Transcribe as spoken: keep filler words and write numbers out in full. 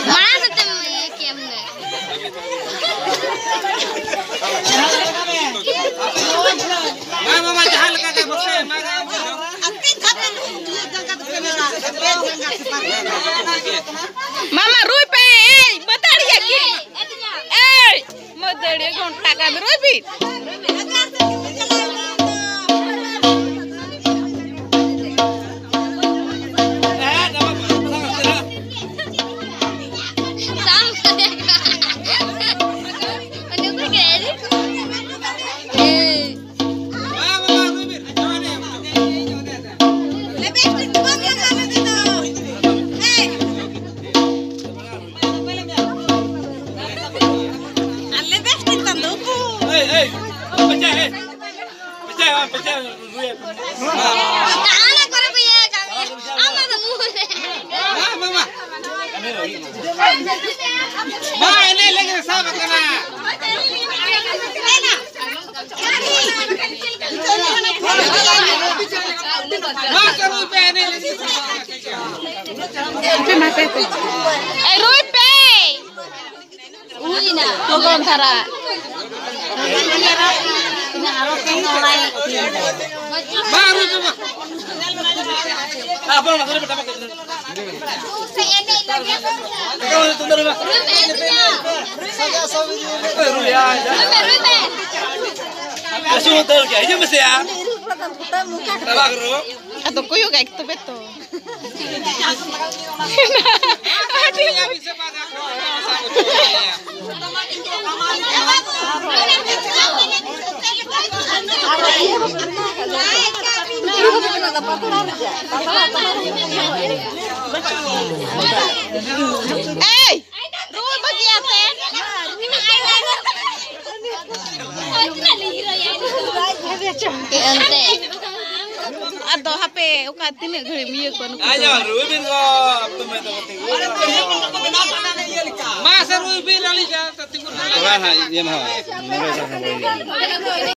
ᱢᱟᱲᱟᱝ ᱥᱮᱫ ᱛᱮᱢ ᱤᱭᱟᱹ ᱠᱮᱫ ᱟᱢ ᱫᱚ᱾ ᱵᱟᱝ, ᱢᱟᱢᱟ, ᱡᱟᱦᱟᱸ ᱞᱮᱠᱟ ᱜᱮ ᱵᱚᱥᱮ, ᱮᱢᱟ ᱫᱚ᱾ ᱢᱟᱢᱟ, ᱨᱩᱭ ᱯᱮ, ᱮᱭ, ᱵᱟᱹᱛᱟᱲᱤᱭᱟ ᱠᱤ? ᱮᱭ, ᱵᱟᱹᱛᱟᱲᱤᱭᱟ ᱜᱷᱚᱱᱴᱟ ᱠᱟᱱ ᱨᱩᱭ ᱵᱤᱱ᱾ ᱢᱟ, ᱮᱱᱮᱡ ᱞᱟᱹᱜᱤᱫ ᱥᱟᱵ ᱟᱠᱟᱱᱟ᱾ ᱢᱟ, ᱠᱟᱹᱢᱤ ᱯᱮ, ᱮᱱᱮᱡ ᱞᱟᱹᱜᱤᱫ ᱥᱟᱵ ᱟᱠᱟᱱᱟ᱾ ᱮ, ᱨᱩᱭ ᱯᱮ᱾ ᱦᱩᱭᱱᱟ᱾ ᱞᱚᱜᱚᱱ ᱫᱷᱟᱨᱟ᱾ ᱢᱟ, ᱨᱩᱭ ᱯᱮ, ᱢᱟ᱾ ᱟᱫᱚ ᱠᱚᱭᱚᱜᱟᱭ ᱛᱚᱵᱮ ᱛᱚ᱾ ᱮᱭ! ᱨᱩᱣᱟᱹᱲ ᱵᱟᱹᱜᱤᱭᱟ ᱯᱮ᱾ ᱮᱱᱛᱮ᱾ ᱟᱫᱚ ᱦᱟᱯᱮ, ᱚᱠᱟ ᱛᱤᱱᱟᱹᱜ ᱜᱷᱟᱹᱲᱤᱡ ᱤᱭᱟᱹ ᱠᱚᱣᱟ ᱱᱩᱠᱩ ᱫᱚ? ᱟᱭᱳ, ᱨᱩᱭ ᱵᱤᱱ ᱜᱚ, ᱟᱯᱮ ᱢᱮ ᱫᱚ ᱠᱟᱹᱴᱤᱡ᱾ ᱢᱟ ᱥᱮ ᱨᱩᱭ ᱵᱤᱱ ᱟᱹᱞᱤᱧ ᱡᱟᱦᱟᱸ ᱛᱤᱸᱜᱩ ᱛᱚᱵᱮ ᱦᱟᱸᱜ ᱤᱭᱟᱹ ᱢᱟ ᱦᱟᱸᱜ, ᱱᱚᱰᱮ ᱠᱷᱚᱱ ᱦᱟᱸᱜ ᱵᱟᱹᱧ ᱤᱭᱟᱹ᱾